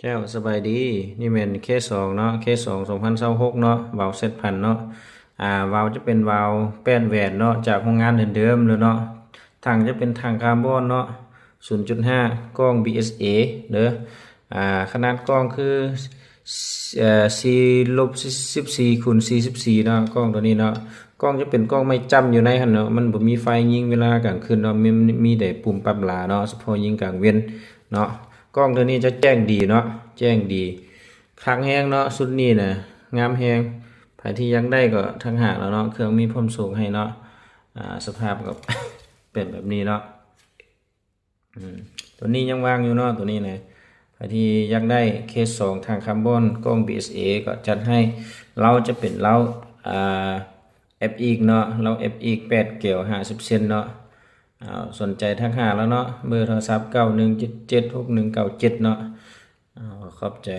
ເຈົ້າ ສະບາຍດີ. ນີ້ແມ່ນເຄສອງເນາະ ເຄສອງ ສອງພັນຊາວຫົກເນາະ ວາວເຊັດພັນເນາະ. ອາ ວາວຈະເປັນວາວແປດແຫວນເນາະ ຈາກໂຮງງານເດີມໆເລີຍເນາະ. ຖັງຈະເປັນຖັງຄາບອນເນາະ ສູນຈຸດຫ້າ ກ້ອງ ບີເອສເອ ເດີ. ອາ ຂະໜາດກ້ອງຄື ເອີ ສີ່ລົບສິບສີ່ຄູນສີ່ສິບສີ່ເນາະ ກ້ອງໂຕນີ້ເນາະ. ກ້ອງຈະເປັນກ້ອງໄມ້ຈ້ຳຢູ່ໃນຫັ້ນເນາະ ມັນບໍ່ມີໄຟຍິງເວລາກາງຄືນເນາະ ມີ ມີແຕ່ປຸ່ມປັບລາເນາະ ສະເພາະຍິງກາງເວັນເນາະ. ກ້ອງໂຕນີ້ຈະແຈ້ງດີເນາະ ແຈ້ງດີ ຄັກແຮງເນາະ ຊຸດນີ້ນະ ງາມແຮງ. ໃຜທີ່ຢາກໄດ້ກໍທັກຫາເຮົາເນາະ ເຄື່ອງມີພ້ອມສົ່ງໃຫ້ເນາະ. ອາ ສະພາບກໍ ເປັນແບບນີ້ເນາະ. ອືມ ໂຕນີ້ຍັງວ່າງຢູ່ເນາະ ໂຕນີ້ນະ. ໃຜທີ່ຢາກໄດ້ເຄສອງຖັງຄາບອນ ກ້ອງ ບີເອສເອ ກໍຈັດໃຫ້. ເລົາຈະເປັນເລົາ ອາ ເອັຟເອັກເນາະ ເລົາ ເອັຟເອັກ ແປດແກວ ຫ້າສິບເຊັນເນາະ. ອາ ສົນໃຈທັກຫາເຮົາເນາະ ເບີໂທລະສັບ ເກົ້າໜຶ່ງເຈັດເຈັດ ຫົກໜຶ່ງເກົ້າເຈັດເນາະ. ອາ ຂອບໃຈ.